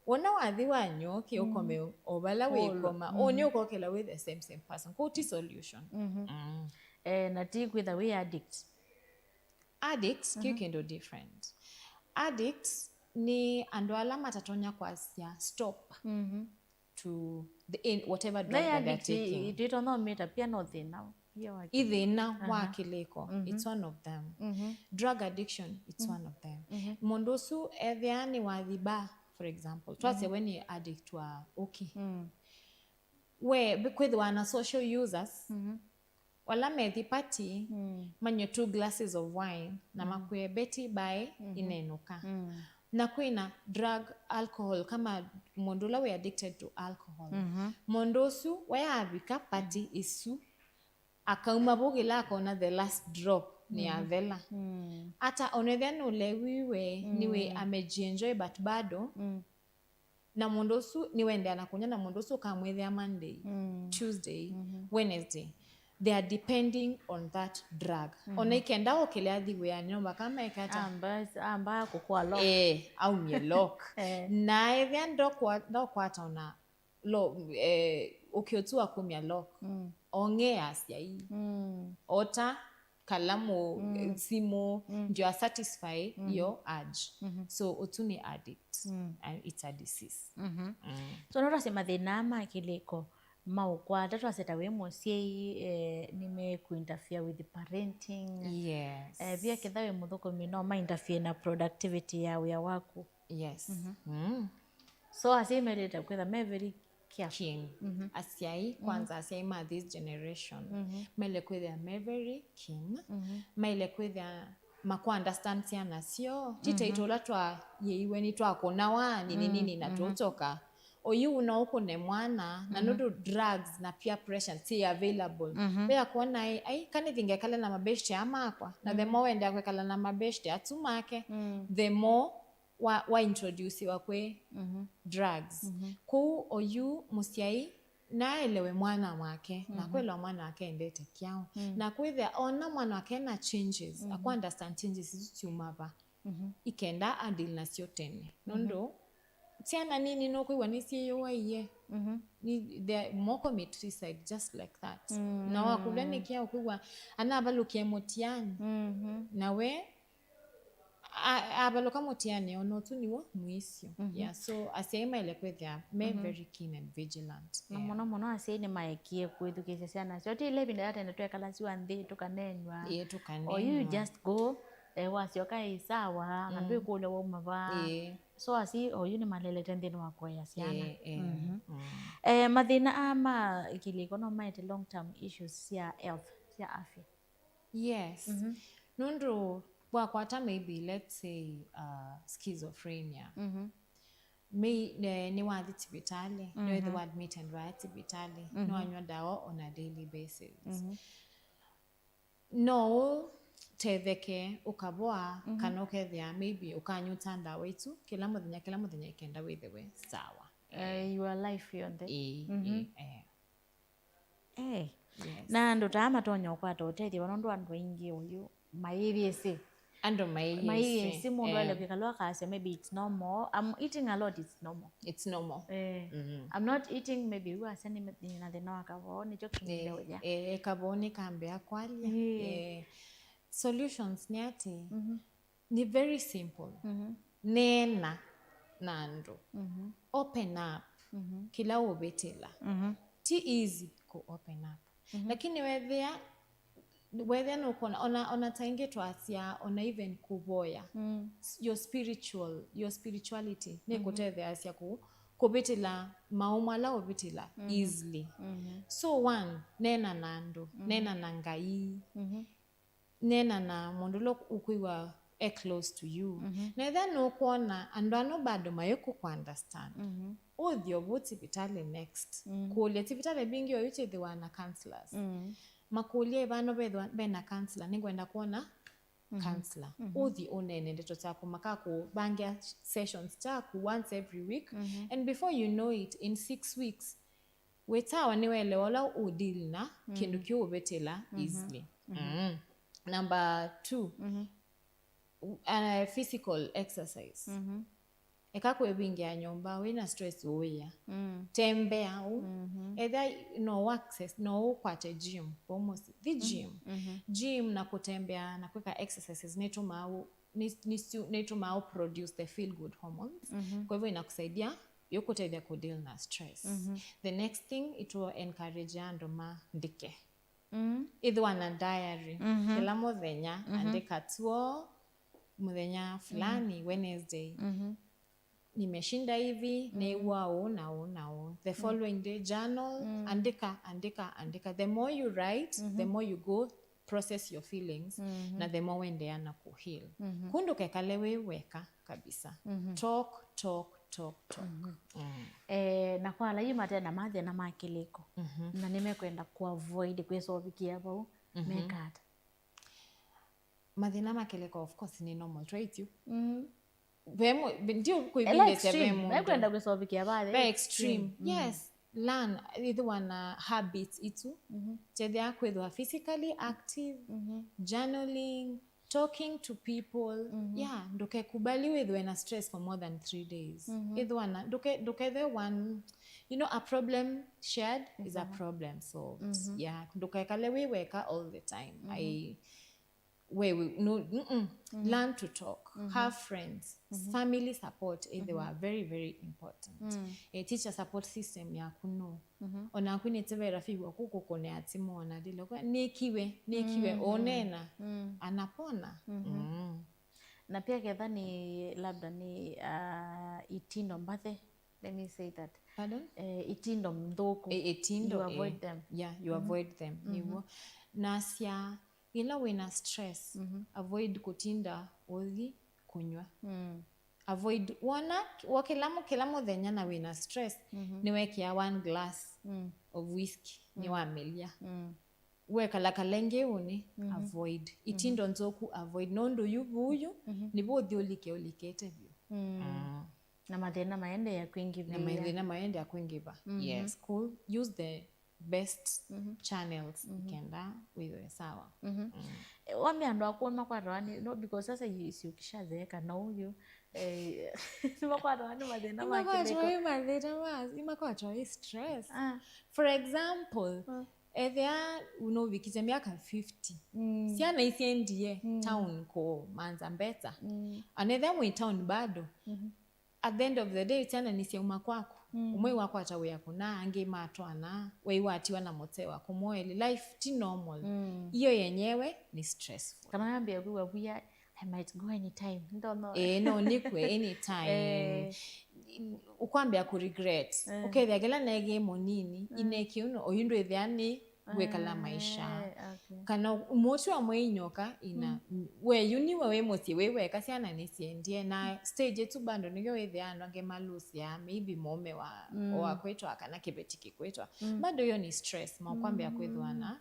Wona wathi wanywa, okay, ũkome o vala wĩkoma. Ũnĩ ũkokĩla wĩ the same, same person. Kũu ti solution. Eh, na ti kwĩtha wĩ addict. Addicts, kĩu kĩndũ different. Addicts nĩ andũ ala matatonya kwasya stop to the, in whatever drug that they're taking. Twĩtonya ũmĩta pia no thĩna. Ithĩna wa kĩlĩko, it's one of them. Drug addiction, it's one of them. Mũndũ ũsu ethĩa nĩ wathi bar, for example, twasye we nĩ addict wa ũkĩ. We, kwĩthĩwa na social users, wala methi party, manywe two glasses of wine, na makwĩe, "Betty, bye, inenũka." Na kwĩna drug, alcohol, kama mũndũ ũla wĩ addicted to alcohol. Mũndũ ũsu, we avika party ĩsu, akauma vau kĩla akona the last drop nĩ yathela. Ata onethĩa nũlewiwe, nĩwe amejienjoy, but bado na mũndũ ũsu nĩwendeea na kũnywa, na mũndũ ũsu ũkamwĩthĩa Monday, Tuesday, Wednesday. They are depending on that drug. Ona ikenda okĩle athi wĩanĩ, no maka meke ata? Amba, amba kũkua lock. Eh, aumie lock. Eh. Na ethĩa ndokwa- ndokwata ona lo- eh, ũkĩ ũsu wa kumya lock. Ong'ee asyai. Ota kalamu, eh, simũ, ndio a satisfy your urge. So, ũsu nĩ addict. And it's a disease. So, no twasye mathĩna ma kĩlĩko maũkwata, twasye ta wĩ mũsyai, eh, nĩmekũinterfere with parenting. Yes. Eh, pia ketha wĩ mũthũkũmi, no mainterfere na productivity ya wĩa waku. Yes. So, asyai maĩlĩte kwĩtha me very careful. Keen. Asyai, kwanza asyai ma this generation, maĩle kwĩthĩa me very keen. Maĩle kwĩthĩa makũunderstand syana syoo. Ti ta itũ ũla twayĩiwe nĩtwakũnawa nini nini na tũtoka. Oyu no ũkũne mwana, na nũndũ drugs na peer pressure syĩ available. Ve akwona, "Ai, ai, kanĩthi ngekale na mabeshte aa makwa." Na the more wendea kwĩkala na mabeshte asu make, the more wa- waintroduciwa kwĩ drugs. Kũu oyu mũsyai naelewe mwana wake, na kwelewa mwana wake endete kyaũ. Na kwĩthĩa ona mwana wake ena changes, akũunderstand changes isu syuma va. Ikenda adeal nasyo tene. Nũndũ syana nini nũkwĩw'a nĩsyĩyũaie. Nĩ- they are more commit suicide just like that. Na wakũlw'a nĩkĩ, ũkwĩw'a anavalũkie mũtiani. Na we A- avalũka mũtianĩ, ona ũtu nĩw'o mũisyo. Yeah, so asyai maĩle kwĩthĩa me very keen and vigilant. Na mũno mũno asyai nĩmaekie kwĩthukĩĩsya syana syoo. Ti ĩla ĩvinda ya tene twekalasya nthĩ tũkaneenywa. Ĩĩ, tũkaneenywa. Or you just go, eh, wasyoka ĩ sawa, na ndwĩkũlya wauma va. Ĩĩ. So asyai oyu nĩmalelete nthĩnĩ wa kũea syana. Ĩĩ, ĩĩ. Eh, mathĩna aa ma kĩlĩko no maete long term issues sya health, sya afya. Yes. Nũndũ wakwata maybe, let's say, uh, schizophrenia. May, eh, nĩwathi tivitalĩ, nĩwethĩwa admitted vaa tivitalĩ, nĩwanywa ndawa on a daily basis. No ũtetheke ũkavoa, kana ũkethĩa maybe ũkanyuta ndawa isu kĩla mũthenya, kĩla mũthenya, ĩkenda wĩthĩwe sawa. Eh, your life yonthe. Ĩĩ, ĩĩ, eh. Eh. Yes. Na andũ taa matonya ũkwata ũtethyo, nũndũ andũ aingĩ oyu mayĩyĩsĩ. Andũ mayĩyĩsĩ. Mayĩyĩsĩ, mũndũ aĩle kwĩkalwa akasya, maybe it's normal. I'm eating a lot, it's normal. It's normal. Eh, I'm not eating, maybe yu asya nĩ, nĩ na thĩna wa kavoo, nĩkyo kĩndĩũya. Eh, kavoo nĩkambĩa kwalya. Eh, solutions nĩ atĩ, nĩ very simple. Neena na andũ. Open up kĩla ũvĩtĩla. Ti easy ku open up. Lakini wethĩa, wethĩa nũkwona, ona, ona ta ingĩ twasya, ona even kũvoya, your spiritual, your spirituality nĩkũtetheasya ku, kũvĩtĩla maũmũ ala ũvĩtĩla easily. So one, neena na andũ, neena na Ngai. Neena na mũndũ ũla ũkwĩw'a e close to you. Na ethĩa nũkwona andũ ano bado mayĩkũkũ understand, ũthi ovu tivitalĩ next. Kũlya tivitalĩ mbingĩ oyu syĩthĩwa na counselors. Makũlye ĩvano vethwa vena counselor, nĩngwenda kwona counselor. Ũthi ũneene ndeto syaku, makakũvangĩa sessions syaku once every week. And before you know it, in six weeks, wĩ sawa, nĩwaelewa ũla ũdeal na kĩndũ kĩu ũvĩtĩla easily. Number two, uh, physical exercise. Eka kwĩvingĩa nyũmba, wĩna stress ũĩa. Tembea ũ. Ethĩa no access, no ũkwate gym vau mũsyĩ. Thi gym. Gym na kũtembea na kwĩka exercises nĩtũmaa ũ-, nĩ, nĩ, nĩtũmaa ũ produce the feel good hormones. Kwa hivyo inakusaidia, yũkũtethya kũdeal na stress. The next thing, it will encourage andũ maandĩke. Ĩthĩwa na diary. Kĩla mũthenya, andĩka tuo mũthenya fulani, Wednesday. Nimeshinda hivi, nĩw'a ũũ na ũũ na ũũ. The following day, journal, andĩka, andĩka, andĩka. The more you write, the more you go process your feelings, na the more wendeea na kũheal. Kũ ndũkekale wĩ weka kabisa. Talk, talk, talk, talk. Eh, na kwa ala yu mate na mathĩna ma kĩlĩko, na nĩmekwenda kũavoid kwĩsovikĩa vau, meka ata? Mathĩna ma kĩlĩko, of course, nĩ normal, right? You? Ve mũ-, ve-, ndio kũivindĩsya ve mũndũ. Mekwenda kwĩsovikĩa vathĩ. Ve extreme. Yes. Learn, ĩthĩwa na habits itu. Tethĩa kwĩthĩwa physically active, journaling, talking to people. Yeah, ndũkekubali wĩthĩwe na stress for more than three days. Ĩthĩwa na, ndũke-, ndũkethe one, you know, a problem shared is a problem solved. Yeah, ndũkekale wĩ weka all the time. I we, we, no, mm-mm. Learn to talk, have friends, family support, eh, they were very, very important. Eh, teacher support system yaku no. Onaku nĩtĩvera fiu waku kũkũnea timu ona ndĩlo kwa nĩkiwe, nĩkiwe, ũnena, anapona. Na pia ketha ni labda ni, ah, itindo mbathe, let me say that. Pardon? Eh, itindo mthũku. I-, itindo, You avoid eh, them. Yeah, you avoid them. Nĩw'o. Nasya, ĩla wĩna stress, avoid kũtinda ũthi kũnyw'a. Avoid, wona, wa kĩla mũ-, kĩla mũthenya na wĩna stress, nĩwekĩa one glass of whiskey, nĩwamelya. Wekala kalengĩ ũnĩ, avoid. Itindo nthũku, avoid. Nũndũ yu vuyu, nĩvo ũthi ũlike ũlikĩte vyũ. Ah. Na mathĩna maendeea kwĩngĩvĩa. Na mathĩna maendeea kwĩngĩva. Yes. Cool. Use the best channels kenda wĩthwe sawa. Eh, wambe andũ akũũ makwatawa nĩ, no, because sasa yu-, isi ukishazeeka na ũyũ, eh, makwatawa nĩ mathĩna ma kĩlĩko. Imakwatawa nĩ mathĩna ma, imakwatawa nĩ stress. Ah. For example, ethĩa nũvikĩte myaka fifty, mm, syana isiendie, mm, town kũmanza mbesa. Mm. Anethĩa mwĩ town bado, mm-hmm, at the end of the day, syana nĩsyauma kwaku. Mm. Ũmwe wakwata wĩa kũna, angĩ matwana, wei watiwa na mũtee wa kũmwoeli. Life ti normal. Mm. Iyo yenyewe ni stressful. Kana yambia kwĩw'a vuya, I might go anytime. Ndono. Eh, no, nĩkw'e anytime. Eh. Ũkwambia kũ regret. Eh. Ũkethĩa kĩla neekie mũnini, mm, ineki ũno, oyu ndwĩthĩa nĩ gwĩkala maisha. Eh, okay. Kana mũtĩ wa mwei nyoka ina, mm, we yu niwe wĩ mũsyĩ wĩ weka, syana nĩsiendie, na stage ĩtu bado nĩyo wĩthĩa andũ angĩ malusya, maybe mũũme wa, mm, wa kwĩtwa kana kĩveti kĩkwĩtwa. Mm. Bado hiyo ni stress, makwambia, mm, kwĩthwa na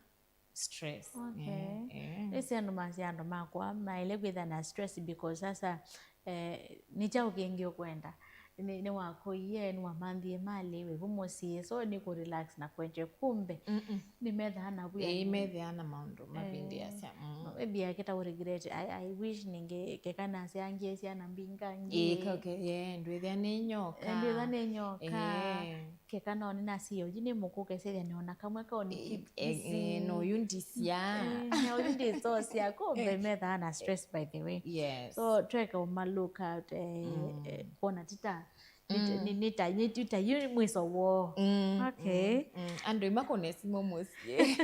stress. Okay. Eh, eh. Ĩsĩ andũ masya andũ makwa maĩle kwĩtha na stress because sasa eh, nĩ kyaũ kĩngĩ ũkwenda? Nĩ, nĩwakũie, nĩwamanthie malĩ, wĩvu mũsyĩ, so nĩ kũ relax na kwenje, kumbe, mm-mm, nĩmethaa na vuya. Ĩĩ, nĩ methĩaa na maũndũ, eh, mavindiasya. Mm. No, maybe akĩta ũ regret, I, I wish ningĩ keka nasyangie syana mbingangĩ. Ĩĩ, okay, yeah, ndwĩthĩa nĩ nyoka. Eh, ndwĩthĩa nĩ nyoka. Eh. Keka no nĩnasiĩe ũyu nĩ mũkũke sethĩa nĩona kamwe kao nĩ, eh, keep, eh, busy. Eh, no, ũyu ndisya. Eh, ũyu ndĩsosya. Kumbe, eh, methaa na stress, by the way. Yes. So tweka ũma look out, eh, mm, eh, kwona tita, nita, mm, ni-, nita, ni-, tita yu mwĩso woo. Mm, okay. Mm, mm. Andũ imakũne simũ mũsyĩ.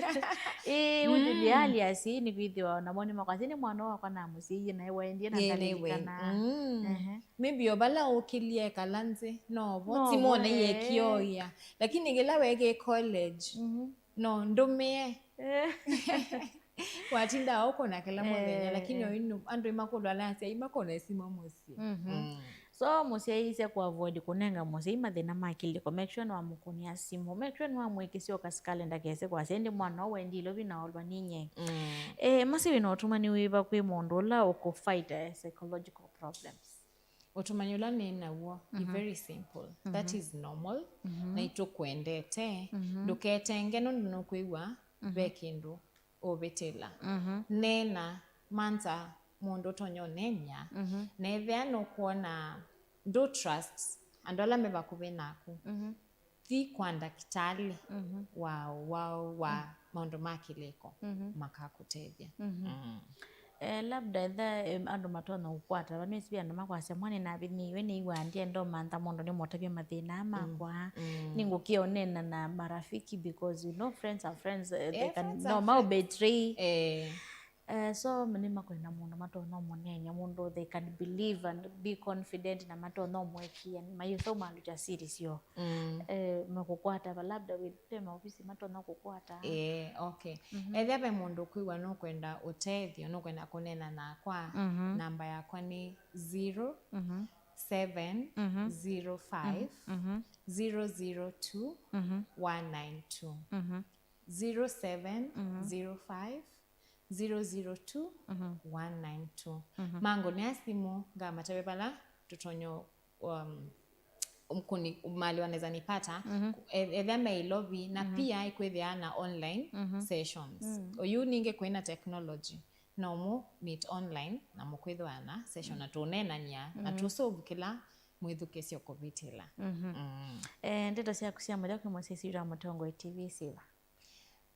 Ĩĩ, mm, ũndĩlĩalya si nĩkwĩthĩwa namo nĩmakwasya nĩ mwana wakwa namũsiĩie naĩ waendie na, ĩĩ, ndalikana. Mm. Ehe. Maybe o vala ũkĩlye ekala nzĩ, no vo, no, simone vo, eh, yekioia. Lakini kĩla wekĩ college, mhm, no ndũmĩe. Eh. Watindaa ũkũna kĩla mũthenya, eh, lakini, eh, oyu andũ imakũlwala asyai makũne simũ mũsyĩ. Mhm. Mm. So mũsyai ise kũ avoid kũnenga mũsyai mathĩna ma kĩlĩko, make sure nĩwamũkũnĩa simũ, make sure nĩwamwĩkĩsya ũkasi kalenda kese kwasya ĩndĩ mwana ũũ wendi ilovi na olwa ninye. Mm. Eh, masi wĩna ũtũmani wĩva kwĩ mũndũ ũla ũkũ fight, eh, psychological problems? Ũtũmani ũla nĩ naw'o nĩ, mhm, very simple. That, mhm, is normal. Mhm. Na itũkwendete. Mhm. Ndũketenge nũndũ nũkwĩw'a, mhm, ve kĩndũ ũvĩtĩla. Mhm. Neena, manza mũndũ ũtonya ũneeny'a. Mhm. Na ethĩa nũkwona ndũ trust andũ ala me vakuvĩ naku, mhm, thi kwa ndakĩtalĩ, mhm, wa, wa, wa, mm, maũndũ ma kĩlĩko, mhm, makakũtethya. Mhm. Mm. Eh, labda etha, em, andũ matonya kũkwata, vanĩsĩ ve andũ makwasya, "Mwana nĩnavinyĩĩwe, nĩiwaa ndyenda ũmantha mũndũ nĩmũtavye mathĩna aa makwa." Mm, mm. Nĩngũkĩa ũneena na marafiki because, you know, friends are friends, eh, they, eh, can, friends are friends. No maũ betray. Eh. Eh, so nĩmakwenda mũndũ matonya ũmũneeny'a, mũndũ they can believe and be confident na matonya ũmũekia, mayĩsa ũmalũkya siri syoo. Mm. Eh, makũkwata va, labda wĩ, ve maovisi matonya kũkwata. Eh, okay. Mhm. Ethĩa ve mũndũ ũkwĩw'a nũkwenda ũtethyo, nũkwenda kũneena nakwa, mhm, namba yakwa nĩ zero seven zero five, mhm, zero zero two, mhm, one nine two. Mhm. Zero seven zero five, zero zero two, one nine two. Mhm. Mangũnĩa simũ, ngamatavya vala tũtonya, um, kũni-, mali wanaweza nipata, mhm, e-, ethĩa me Ilovi, na, mhm, pia ikwĩthĩa na online, mhm, sessions. Mm. Oyu ningĩ kwĩna technology, no mũ meet online na mũkwĩthĩwa na session, mm, na tũneenany'a, na, mm, tũsolve kĩla mwĩthukĩsyo kũvĩtĩla. Mhm. Mm. Eh, ndeto syaku sya mũthya kwĩ mũsyaĩĩsya witũ wa Mũtongoi T V syĩva?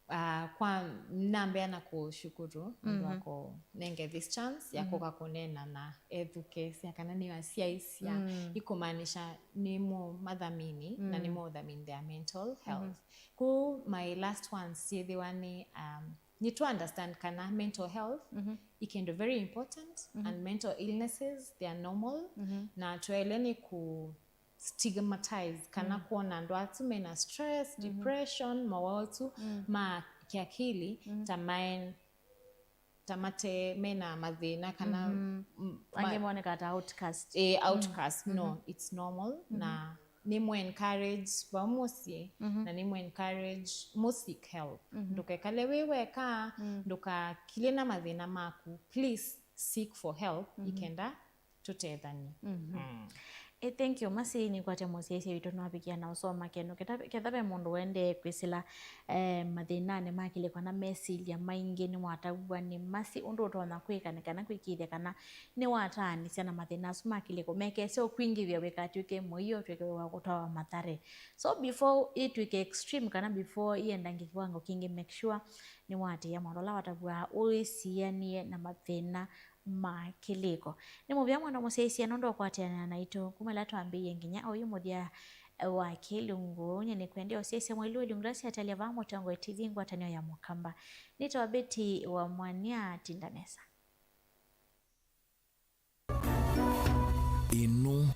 Ah, kwa nambeana kũshukuru nũndũ wa, mhm, kũnenge this chance ya, mhm, kũka kũneena na ethukĩĩsya kana nĩ asyaĩĩsya, mm, ikũmaanisha nĩ mũmathamini na nĩ, mm, mũthamini their mental, mhm, health. Ku my last ones syĩthĩwa nĩ, um, nĩ to understand kana mental health, mhm, i kĩndũ very important, mhm, and mental illnesses they are normal, mhm, na twaĩle nĩ kũ stigmatize kana, mm, kwona andũ asu mena stress, mhm, depression, mawaotu, mm, ma kiakili, mhm, ta maen-, ta mate mena mathĩna kana, mhm, m-, ma-, angĩ monekaa ta outcast. Eh, mm, outcast, no, mhm, it's normal, mhm, na nĩ mũ encourage va mũsyĩ, mhm, na nĩ mũ encourage mũ seek help. Mhm. Ndũkekale wĩ weka, mm, ndũkakilye na mathĩna maku. Please seek for help, mhm, ikenda tũtethany'e. Mhm. Mm. Ĩ, thank you, Mercy. Nĩkwate mũsyaĩĩsya witũ nĩwavikia na ũsoma keno. Ketha, ketha ve mũndũ ũendee kwĩsĩla, eh, mathĩnanĩ ma kĩlĩko kana mesilya maingĩ nĩwatavw'a nĩ Mercy, ũndũ ũtonya kwĩka nĩ kana kwĩkĩĩthya kana nĩwataanĩsya na mathĩna asu ma kĩlĩko mekese ũkwingĩvya wĩkatw'ĩke mũio ũtw'ĩke wa kũtwawa matharĩ. So before ĩtw'ĩke extreme kana before ĩendangĩ kĩwango kĩngĩ, make sure nĩwaatĩĩa maũndũ ala watavw'a ũisianie na mathĩna ma kĩlĩko. Nĩ mũvea mũno mũsyaĩĩsya nũndũ wa kũatĩanĩa naitũ kuma ĩla twambĩĩie nginya oyu mũthya wa kĩlungu. Nyie nĩkwendea ũsyaĩĩsya mwaĩlu wa ilungu ila syatelya vaa Mũtongoi T V ngwatanĩo ya Mũkamba. Nĩtawa Betty wa Mwania, tinda nesa. Ĩno